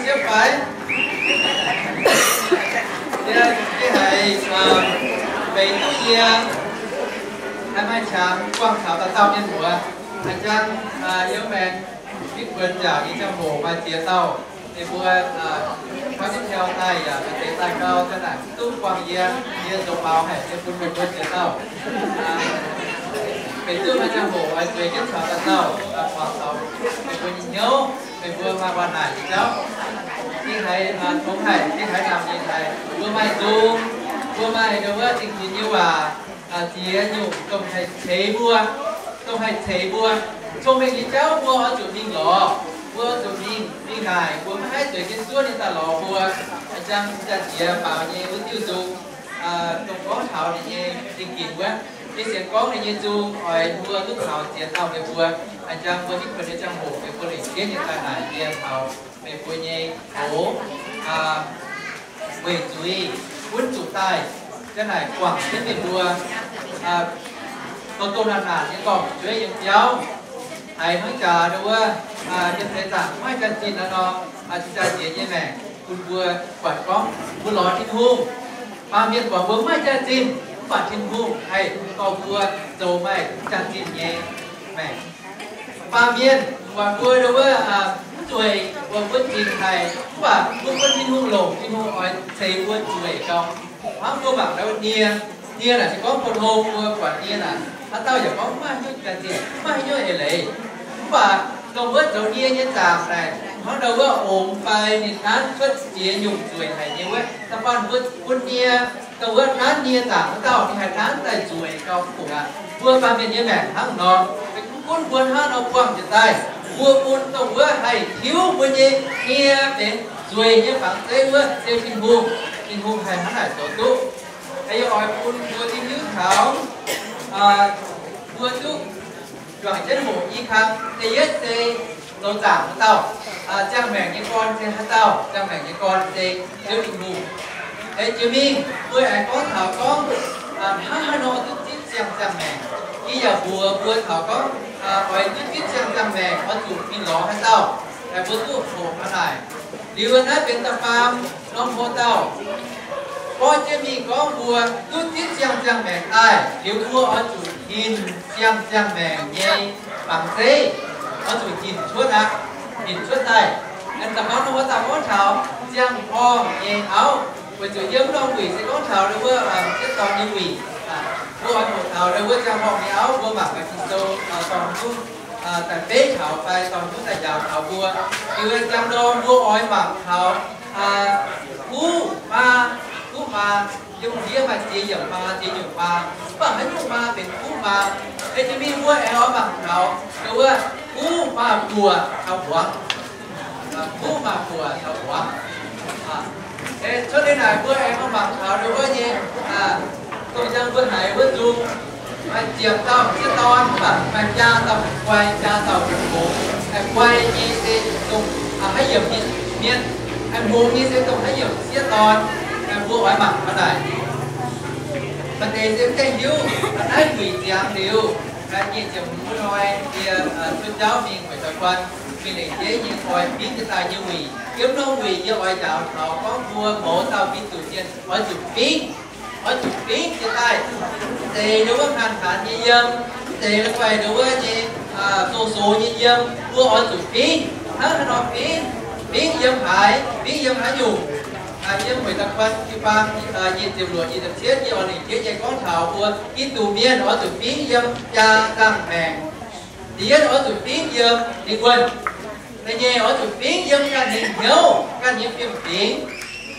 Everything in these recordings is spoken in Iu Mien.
Siepv fai? Yie haiz, mbenc duqv yie haih maaih qangx buangh taux dauh dauh mienh muoz. A'jang, yiem maengx mv kuonx nzaangc nyei ziangh hoc maaih ziex dauh, ninh mbuo koi jienv hnyouv daaih yaac maaih deix daaih gau, zanc naaic duqv buangh yie, yie zoux baaux haic, yie bun meih mbuo ziex dauh. Mbenc duqv maaih ziangh hoc oix zueiz jienv caux dauh dauh buangh taux meih mbuo nyei hnyouv, meih mbuo maaih waac-naaic nyei jauv. Ninh haiz tongx haic, ninh haiz nangc ninh haic, mbuo maaih nzung, mbuo maaih ndau wuov zingh ginx nyei waac, ziex nyungc dongh haih ceix mbuo, dongh haih ceix mbuo. Cong-mengh nyei jauv mbuo oix zuqc mingh lorz, mbuo oix zuqc mingh, mingh naaic, mbuo maiv haih zueiz jienv zuov ninh daaih lorz mbuo. A'jang jaax-ziex baaux nyei wuov diuh nzung, dongh gorngv taux ninh nyei zingh ginx wuov, yie sienx gorngv ninh nyei nzung oix mbuo duqv caux ziex dauh meih mbuo. A'jang mbuo mv kuonx nyei ziangh hoc meih mbuo lengc jeiv nyei daaih naaic yie taux meih mbuo nyei gox, weic zuiz gunv zuqc daaih, zanc naaic guangc jienv meih mbuo, dongh dongh naanc naanc nyei dorngc jueiv yiem biauv, haiz hnangv jaax ndau wuov, yiem seix zaangc maiv jaax-zinh aqv nor, jaax-ziex nyei maengc bun mbuo buatc gorngv mbuo lorz Tin-Hungh. Baamh mienh buatc mbuo maiv jaax-zinh, mv baac Tin-Hungh haih dorh mbuo zoux maaih jaax-zinh nyei maengc. Baamh mienh buatc mbuo ndau wuov mv zueiz, buatc mbuo zinc haic, mv baac mbuo bun Tin-Hungh longc, Tin-Hungh oix ceix mbuo zueiz gau. Hnangv mbuo mangc ndau nie, nie naaic se gorngv bun hlo mbuo buatc nie naaic, haaix dauh yaac gorngv maiv hnyouv jaax-zinh, maiv hnyouv eix leiz. Mv baac dongh wuov zoux nie nyei zaangc naaic, hnangv ndau wuov ongx fai ninh nanv cuotv ziex nyungc nzueic haic nyei wuov, da'faanh mbuo bun nie, dongh wuov nanv nie zaangc wuov dauh ninh haih nanv daaih nzueic gau fungc aqv. Mbuo baamh mienh nyei maengc hnangv nor, mv gunv mbuo hnangv nor buangh jiez daaih, mbuo bun dongh wuov haih tiuv mbuo nyei nie benx nzueic nyei fangx zeiv wuov se Tin-Hungh. Tin-Hungh haih hnangv naaic zoux duqv. Yie oix bun mbuo hiuv taux, mbuo duqv juangc jienv hoqc i kang. Da'yietv se zoux zaangc wuov dauh, ziangh maengc nyei gorn se haaix dauh? Ziangh maengc nyei gorn se Ziouv Tin-Hungh. Jiex mingh mbuo aengx gorngv taux gorngv, hnangv haaix nor duqv zipv ziangh ziangh maengc. Yie yaac mbuox mbuo taux gorngv, oix duqv zipv ziangh ziangh maengc oix zuqc mingh lorz haaix dauh, mbuo duqv hoqc hnangv naaic. Liuz naaiv benx da'faam norm hlo dauh. Gorngv jienv mingh gorngv mbuo duqv zipv ziangh ziangh maengc daaih, liuz mbuo oix zuqc hinc ziangh ziangh maengc nyei fangx zeiv, oix zuqc hinc cuotv aqv, hinc cuotv daaih. Da'faam norm hlo dauh gorngv taux ziangh horngh nyei auv, weic zuqc yiem norm wuic se gorngv taux ndau wuov sieqv dorn nyei wuic. Mbuo oix hoqc taux ndau wuov ziangh horngh nyei auv, mbuo mangc gaax Ging-Sou dorh zungv daaih beiv taux fai dorh zungv daaih njaaux taux mbuo. Liuz ziangh dorn mbuo oix mangc taux kuv maa, kuv maa, yiem ndiev maaih ziex yiemc maa, ziex nyungc maa. Mv baac haaix nyungc maa benx kuv maa? Jiex mingh mbuo aengx oix mangc taux ndau wuov kuv maa buoc caux muangx. Kuv maa buoc caux muangx. Cuotv deix naaic mbuo aengx oix mangc taux ndau wuov nyei, dongh njang mbuo haiz wuov nzung, maaih ziepc dauh sieqv dorn, mv baac maaih biaa dauh guai, biaa dauh gox. Guai nyei se dongh haaix yiemc nyei mienh, hmuangx nyei se dongh haaix yiemc sieqv dorn. Mbuo oix mangc hnangv naaic. Maaih deix se mv gaengh hiuv, naaiv wuic ziangx liuz, nyic ziepc hmz wuov hnoi yie cuotv jauv mingh weic daaih guanh, mingh lengc jeiv nyei oix fingx jiez daaih nyei wuic. Yiem norm wuic yie oix njaaux taux gorngv mbuo mouz dauh Giduc mienh oix zuqc fingx, oix zuqc fingx jiez daaih. Mv zeiz ndau wuov ngaanh haanz nyei yiem, mv zeiz la'guaih ndau wuov nyei soz-soz nyei yiem, mbuo oix zuqc fingx. Hnangv haaix nor fingx? Fingx yiem haaix? Fingx yiem haaix nyungc? Yiem weic daaih guanh jiu-baang nyic ziepc luoqc nyic ziepc cietv yie oix lengc jeiv nyei gorngv taux mbuo Giduc mienh oix zuqc fingx yiem biaa nzangh maengc. Da'yietv oix zuqc fingx yiem lingh wuonh. Da'nyeic oix zuqc fingx yiem ganh nyei hnyouv, ganh nyei fiem-fingx.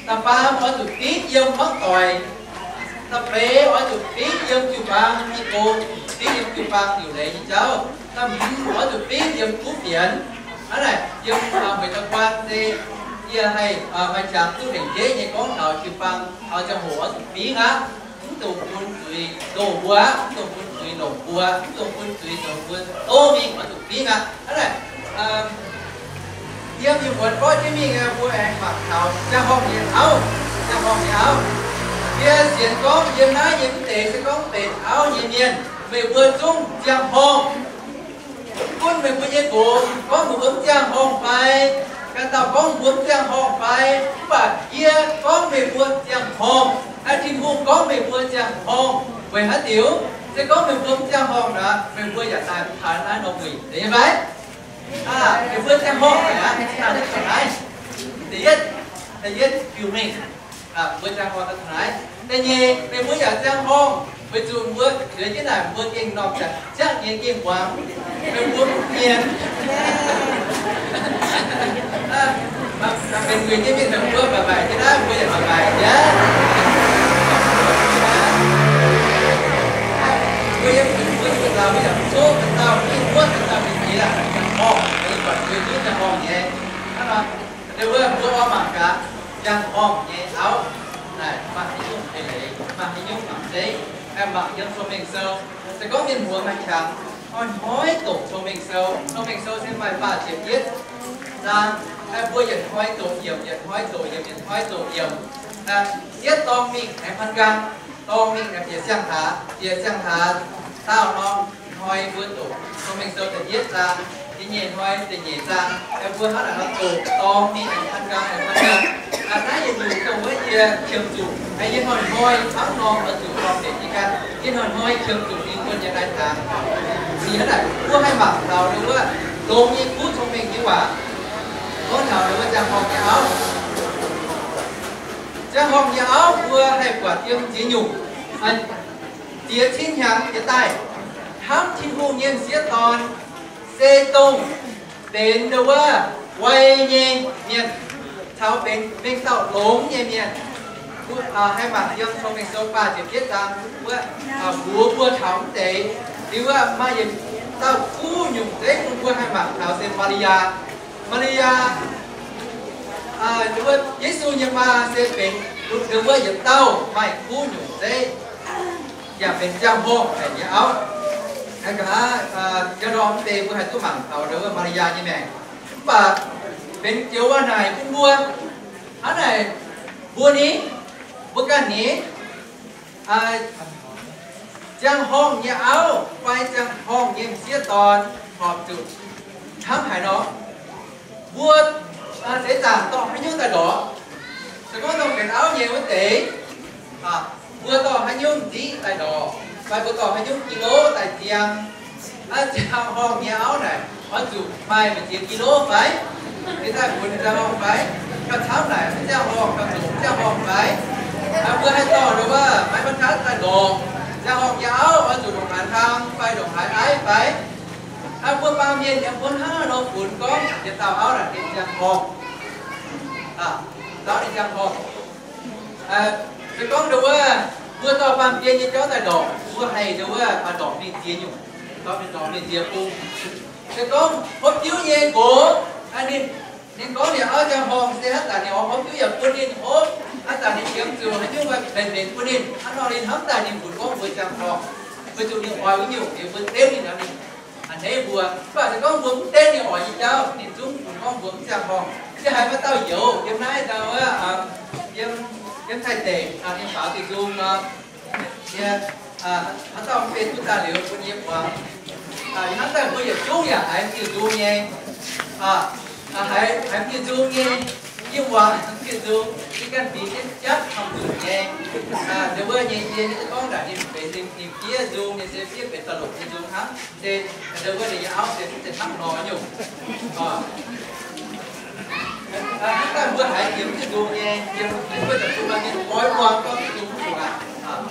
Da'faam oix zuqc fingx yiem hmuangv doic. Da'feix oix zuqc fingx yiem jiu-baang nyei gong, fingx yiem jiu-baang liuc leiz nyei jauv. Da'hmz oix zuqc fingx yiem kuv fienx. Hnangv naaic yiem weic daaih guanh se yie haih maaih qangx duqv lengc jeiv nyei gorngv taux jiu-baang taux ziangh hoc oix zuqc fingx aqv. Mv dungx bun zuiz ndoh mbuo aqv, mv dungx bun zuiz longc mbuo, mv dungx bun zuiz zoux mbuo doh mingh oix zuqc fingx aqv. Hnangv naaic, yiem ih muonz gorngv jienv mingh, mbuo aengx mangc taux ziangh horngh nyei auv, ziangh horngh nyei auv. Yie sienx gorngv yiem naaiv nyei mv deix se gorngv benx auv nyei mienh, meih mbuo zungv ziangh horngh. Mv gunv meih mbuo nyei nqox gorngv meih mbuo mv ziangh horngh fai, ganh dauh gorngv mbuo mv ziangh horngh fai? Mv baac yie gorngv meih mbuo ziangh horngh, naaiv Tin-Hungh gorngv meih mbuo ziangh horngh. Weic haaix diuc? Se gorngv meih mbuo mv ziangh horngh nor, meih mbuo yaac daaih taux naaiv norm wuic, zeiz nyei fai? Meih mbuo ziangh horngh naaic aqv, daaih taux naaiv. Da'yietv, da'yietv biux mengh, mbuo ziangh horngh daaih taux naaiv. Da'nyeic, meih mbuo yaac ziangh horngh, weic zuqc mbuo zueiz jienv naaic mbuo gengh norm ziangh ziangv nyei gengh muangx meih mbuo mienh. Benx wuic nyei mienh, meih mbuo maiv maiv jienv naaiv, mbuo yaac maiv maiv jienv. Mbuo yiem wuic, mbuo yaac zoqv dauh mingh wuov dauh mingh jiex, ziangh horngh, mbuo buatc mbuo nyei ziangh horngh nyei. Hnangv nor, mbuo oix mangc gaax ziangh horngh nyei auv naaic maaih haaix nyungc eix leiz, maaih haaix nyungc mangc zeiv, mangc yiem Cong-Mengh Sou. Se gorngv mienh muoz maaih qangx, hnoi-hnoi doqc Cong-Mengh Sou. Cong-Mengh Sou se maaih faah ziepc yietv zaang, mbuo yietc hnoi doqc yiemc, yietc hnoi doqc yiemc, yietc hnoi doqc yiemc. Sieqv dorng mingh aengx hman nqaang, dorng mingh aengx bieqc siang-hlaax, bieqc siang-hlaax daauh norm hnoi mbuo doqc Cong-Mengh Sou da'yietv zaang, da'nyeic hnoi da'nyeic zaang, mbuo hnangv naaic nor doqc, dorng mingh aengx hman nqaang, aengx hman nqaang. Naaiv yietc nyungc dongh wuov yie qiemx zuqc yie hnoi-hnoi hnangv nor oix zuqc dorng mbenc nyei ganh. Yie hnoi-hnoi qiemx zuqc ninh mbuo nyei lai-hnaangx. Ih hnoi naaic mbuo haih mangc taux wuov longx nyei kuv cong-mengh nyei waac, gorngv taux wuov ziangh horngh nyei auv. Ziangh horngh nyei auv mbuo haih buatc yiem ziex nyungc, ziex cin hnyangx jiex daaih, hnamv Tin-Hungh nyei m'sieqv dorn se dongh benx wuov wai nyei mienh caux benx mengh dauh longx nyei mienh. Haih mangc yiem Cong-Mengh Sou faah ziepc jietv zaang wuov, mbuox mbuo taux mv deix. Liuz wuov maaih yietc dauh kuv nyungc zeiv bun mbuo haih mangc taux se Maa^li^yaa. Maa^li^yaa, Yesu nyei maa se benx wuov yietc dauh maaih kuv nyungc zeiv, yaac benx ziangh horngh haic nyei auv. Hnangv naaic, njang ndorm mv deix mbuo haih duqv mangc taux wuov Maa^li^yaa nyei maengc. Mv baac benx joux waac naaic bun mbuo, hnangv naaic mbuo ni, mbuo ganh ni, ziangh horngh nyei auv fai ziangh horngh nyei m'sieqv dorn horpc zuqc hnamv haaix nor? Mbuo seix zaangc dorh haaix nyungc daaih ndorqc? Se gorngv dongh benx auv nyei wuov deix, mbuo dorh haaix nyungc nziqv daaih ndorqc, fai mbuo dorh haaix nyungc กิโล daaih ziangh? Ziangh horngh nyei auv naaic oix zuqc maaih mbu'ziex กิโล fai? Ninh daaih funx ziangh horngh fai? Gauh camv naaic mv ziangh horngh, gauh zuqc mv ziangh horngh fai? Mbuo haih dorh ndongc wuov maiv maiv taav daaih ndorqc, ziangh horngh nyei auv oix zuqc ndongc haaix hlang fai ndongc haaix aiv fai? Mbuo baamh mienh yiem mbuo hnangv nor funx gorngv yietc dauh auv naaic benx ziangh horngh, dauh ninh ziangh horngh. Se gorngv ndongc wuov mbuo dorh baamh gen nyei jauv daaih ndorqc, mbuo haih ndongc wuov ndorqc mingh ziex nyungc, dorh mingh ndorqc mingh ziex bung. Se gorngv hopv diuv nyei nqox, ninh, ninh gorngv ninh auv ziangh horngh se hnangv zanc ninh oix hopv diuv yaac bun ninh hopv, hnangv zanc ninh qiemx zuqc haaix nyungc mbenc mbenc bun ninh, hnangv nor ninh hnamv daaih ninh funx gorngv mbuo ziangh horngh, weic zuqc ninh oix wuov nyungc liuz mbuo denv ninh nor ninh a'hneiv mbuo. Mv baac se gorngv mbuo mv denv ninh oix nyei jauv, ninh zungv funx gorngv mbuo mv ziangh horngh. Yie haiz maaih dauh youz yiem naaiv ndau wuov, yiem, yiem Taiv deic, ninh faaux diuh nzung nor, yie, haaix dauh mv bei duqv daaih liuz bun yie muangx. Ih hnamv daaih mbuo yietc zungv yaac haiz diuh nzung nyei, haiz, haiz diuh nzung nyei, yie muangx diuh nzung, yie ganh bieqc jienv jatv camv zuqc nyei. Ndau wuov nyei yie gorngv naaic ninh benx ninh fiev nzung nyei se fiev benx da'lopc nyei nzung hnangv. Se ndau wuov ninh nyei auv se mv zeiz hnangv nor nyungc. Hnangv daaih mbuo haiz yiem diuh nzung nyei, yiem wuov deic-bung maaih mienh oix muangx gorngv diuh nzung mv zuqc aqv.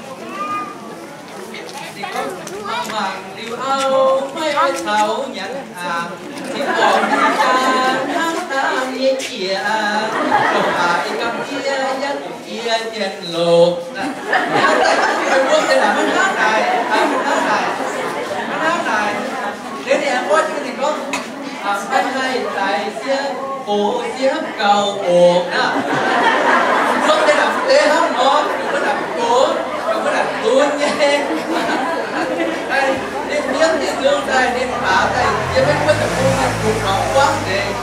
Mangc mangc liuz auv maiv oix caux nyanc hnaangx, cingx borqc jaa hnangv naaiv nyei jiex, dongh baac i gamh nziex yaac dongh jiex jien-louc. Hnangv daaih mbuo se naaic maiv hnangv naaic, maiv hnangv naaic, maiv hnangv naaic. Liuz ninh aengx mborqv jienv ninh gorngv, maiv haih daic siev gox siev gauh oc naaic. Mbuo se naaic mv zeiz hnangv nor, mbuo naaic gox, mbuo naaic lunx nyei. Ninh yiem diuh nzung daaih, ninh faaux daaih yiem maiv gunv deic-bung, ninh kungx faaux buangv nzengc.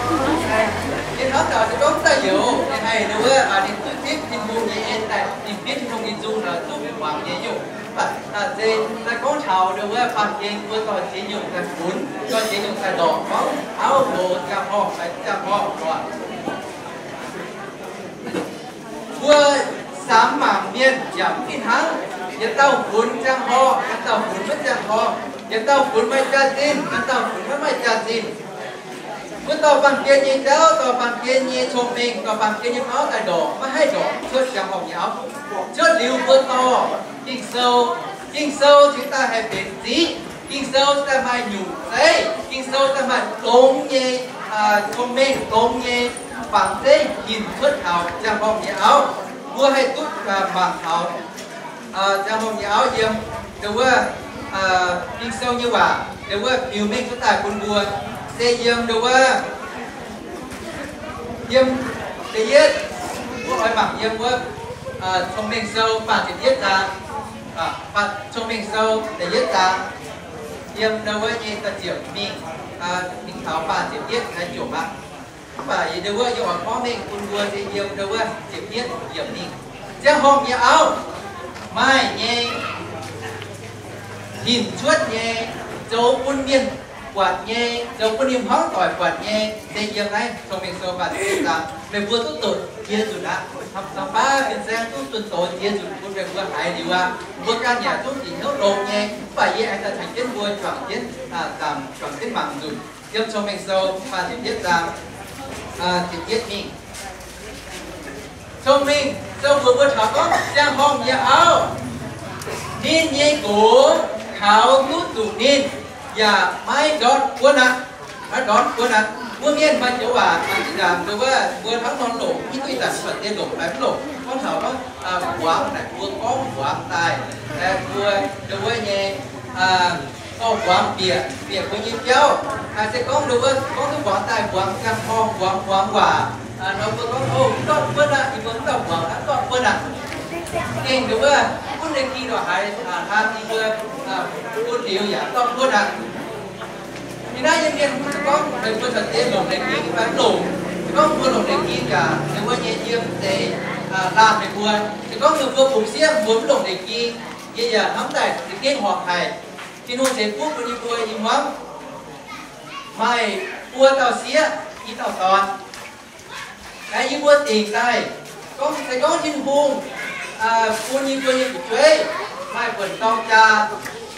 Ninh hnamv taux se gorngv daaih youz, ninh haih ndau wuov, ninh duqv zipv Tin-Hungh nyei en daaih, ninh fiev Tin-Hungh nyei nzung nor duqv muangx nyei nyungc. Mv baac se daaih gorngv taux ndau wuov baamh gen mbuo dorh ziex nyungc daaih funx, dorh ziex nyungc daaih ndorqc gorngv auv gox ziangh horngh fai ziangh horngh oc. Mbuo samx mangc mienh yaac mv fih hnangv. Yietc dauh funx ziangh horngh, yietc dauh funx maiv ziangh horngh. Yietc dauh funx maaih jaax-zinh, yietc dauh funx maiv maaih jaax-zinh. Mbuo dorh baamh gen nyei jauv, dorh baamh gen nyei cong-mengh, dorh baamh gen nyei auv daaih ndorqc, maiv haih ndorqc cuotv ziangh horngh nyei auv. Cuotv liuz mbuo dorh Ging-Sou. Ging-Sou cingx daaih haih benx ziqv. Ging-Sou cingx daaih maaih nyungc zeiv. Ging-Sou daaih maaih longx nyei cong-mengh, longx nyei fangx zeiv hinc cuotv taux ziangh horngh nyei auv. Mbuo haih duqv mangc taux ziangh horngh nyei auv yiem ndo wuov Ging-Sou nyei waac ndo wuov biux mengh cuotv daaih bun mbuo, se yiem ndo wuov, yiem da'yietv, mbuo oix mangc yiem wuov Cong-Mengh Sou faah ziepc yietv zaang. Cong-Mengh Sou da'yietv zaang, yiem ndo wuov nyei da'ziepc mingh, mingh taux faah ziepc yietv naaiv jomc aqv. Mv baac yie ndo wuov yie oix gorngv mengh bun mbuo se yiem ndo wuov ziepc yietv yiemc mingh. Ziangh horngh nyei auv maaih nyei, hinc cuotv nyei, zoux bun mienh buatc nyei, zoux bun ninh hmuangv doic buatc nyei, se yiem naaiv Cong-Mengh Sou faah ziepc yietv zaang. Meih mbuo duqv doqc jiex nzunc aqv. Caux baav fin-saeng duqv zunh doz jiex nzunc bun meih mbuo haiz liuz aqv. Mbuo ganh yaac duqv dingc hnyouv longx nyei, mv baac yie aengx daaih caux jienv mbuo juangc jienv, juangc jienv mangc nzunc. Yiem Cong-Mengh Sou faah ziepc yietv zaang, ziepc yietv mingh. Cong-Mengh Sou mbuox mbuo taux gorngv ziangh horngh nyei auv, ninh nyei nqox kaux duqv zuqc ninh, yaac maiv ndortv buonv aqv. Maiv ndortv buonv aqv. Mbuo mienh maaih joux waac, maaih zinh ndaangc ndo wuov mbuo hnangv nor longc, mv duqv ih zanc buatc deix longc fai mv longc. Gorngv taux gorngv mbuangz naaic, mbuo gorngv mbuangz daaih, mbuo ndo wuov nyei dorh mbuangz bieqc, bieqc mbuo nyei biauv. Se gorngv ndo wuov gorngv duqv mbuangz daaih, mbuangz ziangh horngh, mbuangz muangx waac nor, mbuo gorngv, o, mv ndortv buonv aqv, yie mbuo mv dauh mbuangz aqv, mv ndortv buonv aqv. Gengh ndo wuov gunv ninh ging ndongc haaix, hlang yie mbuo bun liuz yaac mv ndortv buonv aqv. Ih naaiv nyei mienh se gorngv meih mbuo caux deix longc leiz ging fai mv longc. Se gorngv mbuo longc leiz ging yaac ndo wuov nyei yiem deix laanh meih mbuo. Se gorngv meih mbuo bungx sieqv mbuo mv longc leiz ging, yie yaac hnamv daaih za'gengh horpc haic. Tin-Hungh ceix fuqv bun yie mbuo i hmuangv maaih buo dauh sieqv, i dauh dorn. Aengx yie mbuo dingc daaih gorngv, se gorngv Tin-Hungh bun yie mbuo nyei fu'jueiv maaih buonc dorng jaa,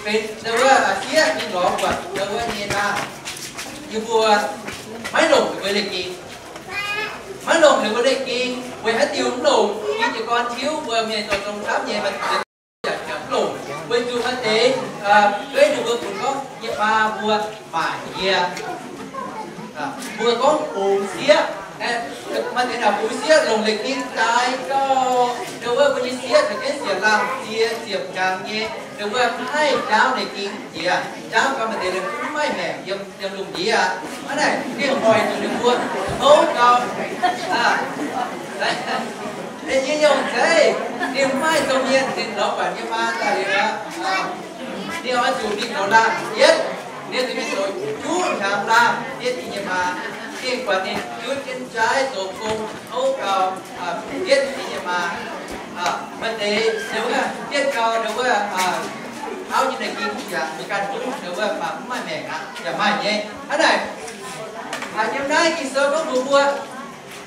benx ndo wuov sieqv mingh lorz buatc ndo wuov nyei laanh, yie mbuo maiv longc ninh mbuo leiz ging. Maiv longc ninh mbuo leiz ging weic haaix diuc mv longc? Yie jiez gorn tiuv mbuo mienh zoux zong camv nyei, maaih deix yaac mv longc, weic zuqc maaih deix fu'jueiv ninh mbuo funx gorngv, yie maa mbuo maaic yie. Mbuo gorngv bungx sieqv, maaih deix naaic bungx sieqv longc leiz ging daaih gauh, ndo wuov mbuo nyei sieqv caux jienv siec laangh ziex ziepc hnyangx nyei, ndo wuov mv haih jaauv leiz ging jiex. Jaauv gau maaih deix leiz mv maaih maengc yiem, yiem lungh ndiev aqv. Hnangv naaic ninh hoic zuqc ninh mbuo houv gau. Yie nyungc zeiv, ninh mv maaih domh mienh, ninh lorz buatc nyei maa daaih liuz, ninh oix zuqc mingh zoux laangh yietv. Ninh zuqc mingh zoux juqv hnyangx laangh yietv ninh nyei maa. Ninh buatc ninh juqv jienv jaaiv zoux gong houv gau, yietv ninh nyei maa. Maaih deix ndo wuov jienv gau ndo wuov auv nyei leiz ging yaac mbuo ganh zungv ndo wuov mv maaih maengc aqv, yaac maaih nyei. Hnangv naaic, yiem naaiv Ging-Sou gorngv mbuox mbuo,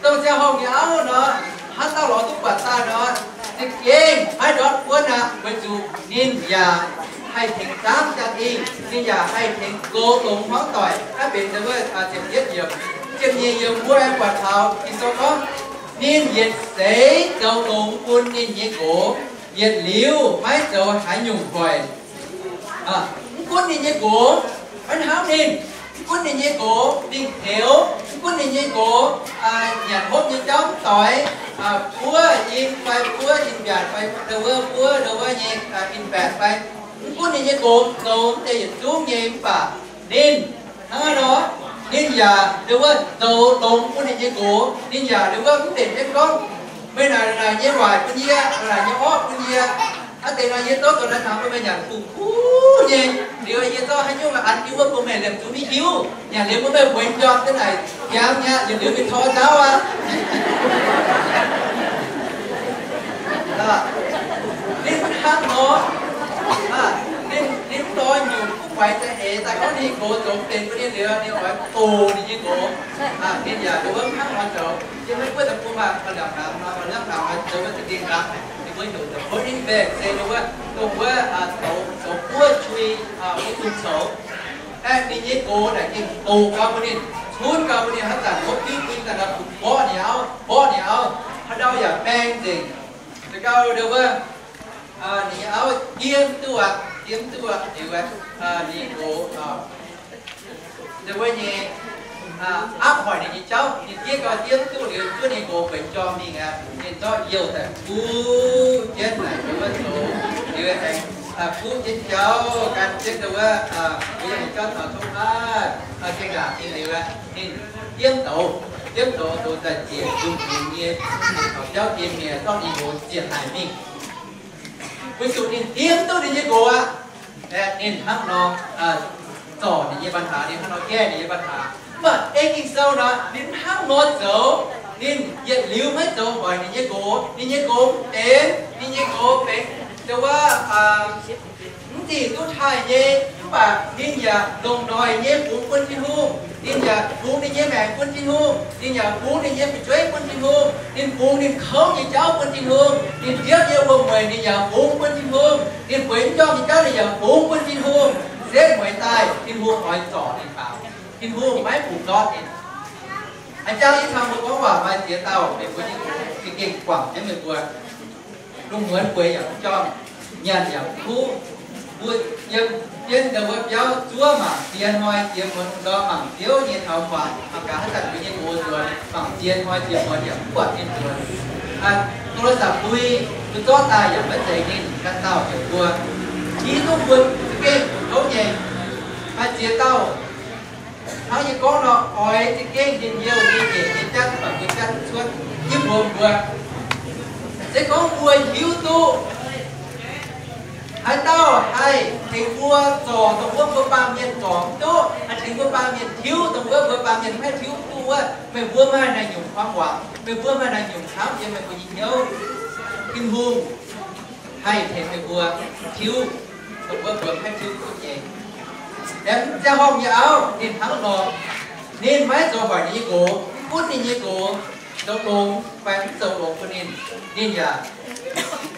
dongh ziangh horngh nyei auv nor, haaix dauh lorz duqv buatc daaih nor, za'gengh maiv ndortv buonv aqv, weic zuqc ninh yaac haih tengx zaangv jaa-dingh, ninh yaac haih tengx goux longx hmuangv doic. Naaiv benx ndo wuov ziepc yietv yiemc. Ziepc nyeic yiemc mbuo aengx buatc taux Ging-Sou gorngv, ninh yietc seix zoux longx bun ninh nyei nqox, yietc liuz maiv zoux haaix nyungc hoic. Mv gunv ninh nyei nqox maiv hnamv ninh, mv gunv ninh nyei nqox mingh heux, mv gunv ninh nyei nqox nyanc hopv nyei jauv mv doix, buov in fai buov in-mbiaatc fai ndo wuov buov ndo wuov nyei in-baeqc fai, mv gunv ninh nyei nqox zoux deix yietc zungv nyei mv baac ninh hnangv nor, ninh yaac ndo wuov zoux longx bun ninh nyei nqox. Ninh yaac ndo wuov mv benx jienv gorngv, meih naaic naaic nyei waaic bun yie, naaic nyei orqv bun yie. Aav deix nor yie zorqv dongh naaiv taux bun meih nyanc kuv kuv nyei. Liuz yie zorqv haaix nyungc an yie wuov bun meih liemh zuqc maiv hiuv. Nyanc liuz bun meih mueiz njormh deix naaic jangx mi'aqv, yietc liuz mingh tor nzauv aqv. Ninh hnangv nor, ninh, ninh mv lorz nyungc kuv guaix za'eix daaih gorngv ninh nqox zoux mv benx bun ninh liuz, ninh oix dox ninh nyei nqox. Ninh yaac ndo wuov hnangv nor zoux. Yiem naaiv guoqv deic-bung maaih liangx hnaangx nor, maaih liangx hnaangx nor, Zoux wuov za'gengh nqaang, ninh mbuo heuc the burning barrel, se wuov, dongh wuov, zoux buov qui, wuov dungz coux. Aeqv, ninh nyei nqox naaic gengh doqc gau mbuo ninh, cunv gau mbuo ninh, haaix zanc wuov biuv bun daaih nor, mborqv ninh auv, mborqv ninh auv, haaix ndau yaac baeng nzengc. Za'gau ndau wuov, ninh nyei auv diev duqv aqv, diev duqv aqv liuz, ninh nqox ndau wuov nyei aapv hoic ninh nyei jauv, ninh diev gau diev duqv liuz, zuov ninh nqox bueix jorm mingh aqv. Ninh zorqv youh daaih buv jienv naaic ndau wuov zoux liuz aengx buv jienv jauv gan jienv ndau wuov, mbuo yangh jauv taux tov aav, gengh laangc ninh liuz, ninh diemv douz, diemv douz, douz daaih ziec nzung hmz nyei, taux biauv jiex mi'aqv, zorqv ninh nqox ziec haic mingh. Weic zuqc ninh diemv duqv ninh nyei nqox aqv. Ninh hnangv nor zorc ninh nyei ปัญหา, ninh hnangv nor gaeqv ninh nyei ปัญหา. Mv baac ei Ging-Sou nor, ninh hnangv nor zoux, ninh yietc liuz maiv zoux hoic ninh nyei nqox. Ninh nyei nqox mv benx, ninh nyei nqox benx ndau wuov mv zingh duqv taaih nyei, mv baac ninh yaac longc noic nyei bungx bun Tin-Hungh. Ninh yaac bungx ninh nyei maengc bun Tin-Hungh. Ninh yaac bungx ninh nyei fu'jueiv bun Tin-Hungh. Ninh bungx ninh kouv nyei jauv bun Tin-Hungh. Ninh nziouv nyei wuom-mueic ninh yaac bungx bun Tin-Hungh. Ninh bueix m'njormh nyei jauv ninh yaac bungx bun Tin-Hungh. Setv mueiz daaih Tin-Hungh oix zorc ninh faaux. Tin-Hungh maiv bungx ndortv ninh. A'jang yie caux mbuo gorngv waac maaih ziex dauh meih mbuo nyei za'gengh guangc jienv meih mbuo. Lungh muonz bueix yaac mv jorm, nyanc yaac mv kuv. Mbuo yiem jienv ndau wuov biauv zuov mangc ziex hnoi ziex muonz ndorm mangc ziouv nyei taux guangc, mangc gaax haaix zanc mbuo nyei nqox nzuonx, mangc ziex hnoi ziex muonz yaac mv buatc ninh nzuonx. โทรศัพท์ mbui, mbuo zorqv daaih yaac maiv zeiz ninh ganh dauh heuc mbuo. Yie duqv mbuo za'gengh kouv nyei. Maaih ziex dauh hnangv yie gorngv nor, oix za'gengh njien-youh nyei njiec nyei jatv, baac mbuo jatv mv cuotv. Yie mbuox mbuo, se gorngv mbuo hiuv duqv haaix dauh haih tengx mbuo zorc dongh wuov mbuo baamh mienh zorc mv duqv, haih tengx mbuo baamh mienh tiuv dongh wuov mbuo baamh mienh maiv tiuv duqv wuov, meih mbuo maaih naaiv nyungc ความหวัง, meih mbuo maaih naaiv nyungc camv yiem meih mbuo nyei hnyouv. Tin-Hungh haih tengx meih mbuo tiuv dongh wuov mbuo maiv tiuv duqv nyei. Aeqv, ziangh horngh nyei auv ninh hnangv nor, ninh maiv zoux hoic ninh nyei nqox, mv gunv ninh nyei nqox zoux longx fai mv zoux longx bun ninh, ninh yaac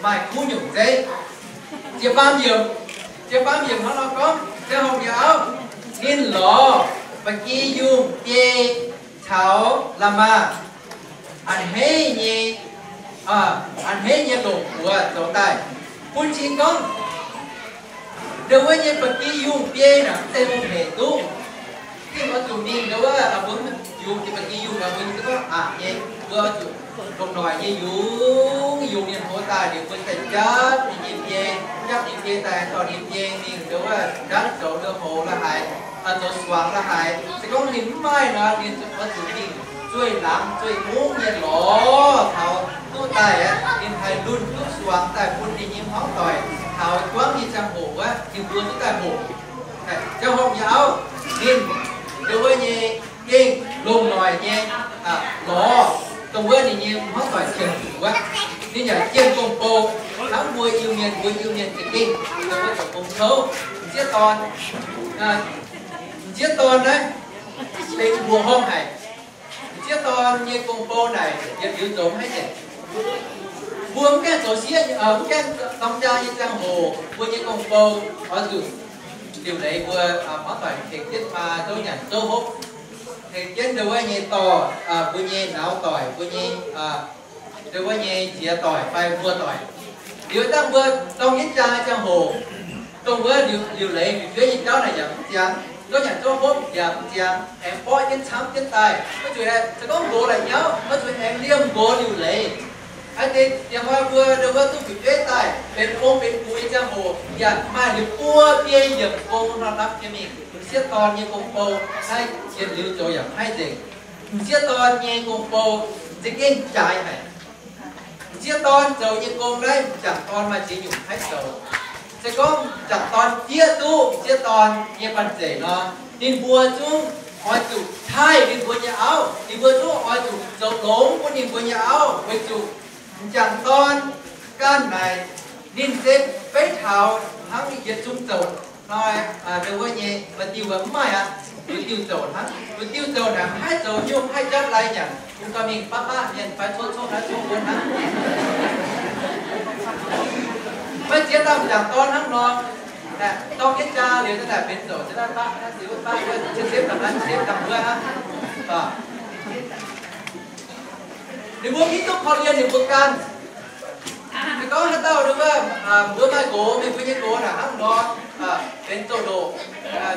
maaih kuv nyungc zeiv. Ziepc faam yiemc, ziepc faam yiemc hnangv nor gorngv, ziangh horngh nyei auv, ninh lorz ba'gi yungh biei caux la'maah a'hneiv nyei, a'hneiv nyei longc buoz zoux daaih. Bun cing gorngv, ndau wuov nyei ba'gi yungh biei naaic mv zeiz lungh hec duqv. Ninh oix zuqc mingh ndau wuov, mbuo yungz ba'gi yungh naaic, mbuo yungz duqv aqc nyei, mbuo oix zuqc longc noic nyei yungz, yungz ninh hoz daaih liuz, mbuo daaih japv ninh nyei biei, japv ninh biei daaih dorh ninh biei mingh ndau wuov ndanv zoux ndau-houx la'haaix, zoux suangx la'haaix. Se gorngv ninh mv maaih nor, ninh oix zuqc mingh zueih laangz zueih mungv nyei lorz taux duqv daaih aqv, ninh haih lunh duqv suangx daaih bun ninh nyei hmuangv doic taux juangv nyei ziangh hoc wuov, ninh mbuo duqv daaih hoqc. Ziangh horngh nyei auv, ninh ndau wuov nyei gengh longc noic nyei lorz dongh wuov ninh nyei hmuangv doic qiemx zuqc wuov. Ninh yaac jienh gong-bou hnangv mbuo Iu-Mienh, mbuo Iu-Mienh za'gengh dongh wuov zoux gong kouv. M'sieqv dorn, m'sieqv dorn naaiv benx mbuoqc horngh haic. M'sieqv dorn nyei gong-bou naaic yietc liuz zoux maiv nzengc. Mbuo mv gaengh zoux sieqv, mv gaengh norm jaa nyei ziangh hoc, mbuo nyei gong-bou oix zuqc liuc leiz mbuo hmuangv doic tengx jienv maa zouv nyanc zouv hopv, tengx jienv ndau wuov nyei dorh mbuo nyei nauz doic, mbuo nyei ndau wuov nyei ziex doic fai muoz-doic. Liuz dangh mbuo dorng jienv jaa ziangh hoc, dongh wuov liuc leiz fu'jueiv nyei jauv naaic yaac mv ziangx, zouv nyanc zouv hopv yaac mv ziangx, aengx borqv jienv camv jienv daaih. Maiv zuqc se gorngv nqox la'nyauv, maiv zuqc aengx liemh nqox liuc leiz. Aa deix diex hnoi mbuo ndau wuov duqv fu'jueiv daaih benx ong benx gux nyei ziangh hoc, yaac maaih liuz buo biei yiemc gong nor napv jienv mingh. M'sieqv dorn nyei gong-bou naaiv yietc liuz zoux yaac maiv nzengc. M'sieqv dorn nyei gong-bou za'gengh jaaix haic. M'sieqv dorn zoux nyei gong naaiv m'jangc dorn maaih ziex nyungc haih zoux. Se gorngv m'jangc dorn zieqv duqv m'sieqv dorn nyei banh zeic nor, ninh mbuo zungv oix zuqc taaih ninh mbuo nyei auv. Ninh mbuo zungv oix zuqc zoux longx bun ninh mbuo nyei auv, weic zuqc m'jangc dorn ganh naaic ninh se beiv taux hnangv yietc zungv zoux hnoi, ndau wuov nyei mbu'diuh mv maaih aqv. Mbu'diuh zoux hnangv, mbu'diuh zoux naaic mv haih zoux nyungc haih japv lai nyanc. Bun gauh mingh baqv baqv mienh fai coqv coqv naaiv coqv wuov hnangv. Maiv ziex dauh m'jangc dorn hnangv nor, dorng jienv jaa liuz, naaic benx zoux jienv naaiv baqv naaiv, ziouc baqv wuov, cietv cietv dangh naaiv, cietv dangh wuov hnangv. Ninh mbuo mv duqv korv-lienh ninh mbuo ganh. Se gorngv haaix dauh ndongc wuov, mbuo maaih nqox, meih mbuo nyei nqox naaic hnangv nor, benx zoux ndoqc,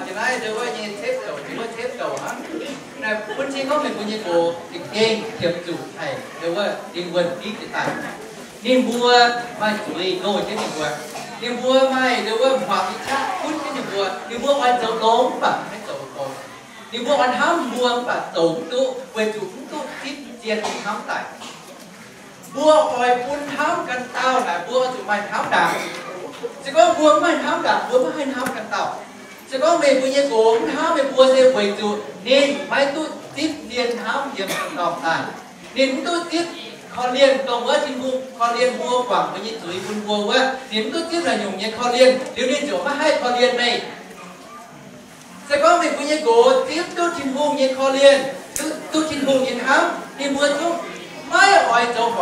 jiex naaiv ndongc wuov nyei cetv douc, ndongc wuov cetv douc hnangv. Naaic bun cing gorngv meih mbuo nyei nqox za'gengh qiemx zuqc haic ndongc wuov dingh wuonh diqv jiez daaih. Ninh mbuo maaih zuiz noih jienv ninh mbuo. Ninh mbuo maaih ndongc wuov hmuangx nyei qaqv gunv jienv ninh mbuo. Ninh mbuo oix zoux longx mv baac maiv zoux longx. Ninh mbuo oix hnamv mbuo mv baac zoux mv duqv, weic zuqc mv duqv zipv zien hnamv daic. Mbuo oix bun hnamv ganh dauh naaic, mbuo oix zuqc maaih hnamv ndaangc. Se gorngv mbuo mv maaih hnamv ndaangc, mbuo maiv haih hnamv ganh dauh. Se gorngv meih mbuo nyei nqox mv hnamv meih mbuo se weic zuqc ninh maiv duqv zipv zien hnamv yiem ganh dauh daaih. Ninh mv duqv zipv korv-lienh dongh wuov Tin-Hungh korv-lienh mbuo, guangc mbuo nyei zuiz bun mbuo wuov. Ninh mv duqv zipv naaic nyungc nyei korv-lienh liuz, ninh ziouc maiv haih korv-lienh meih. Se gorngv meih mbuo nyei nqox zipv duqv Tin-Hungh nyei korv-lienh, duqv, duqv Tin-Hungh nyei hnamv, ninh mbuo zungv maiv oix zoux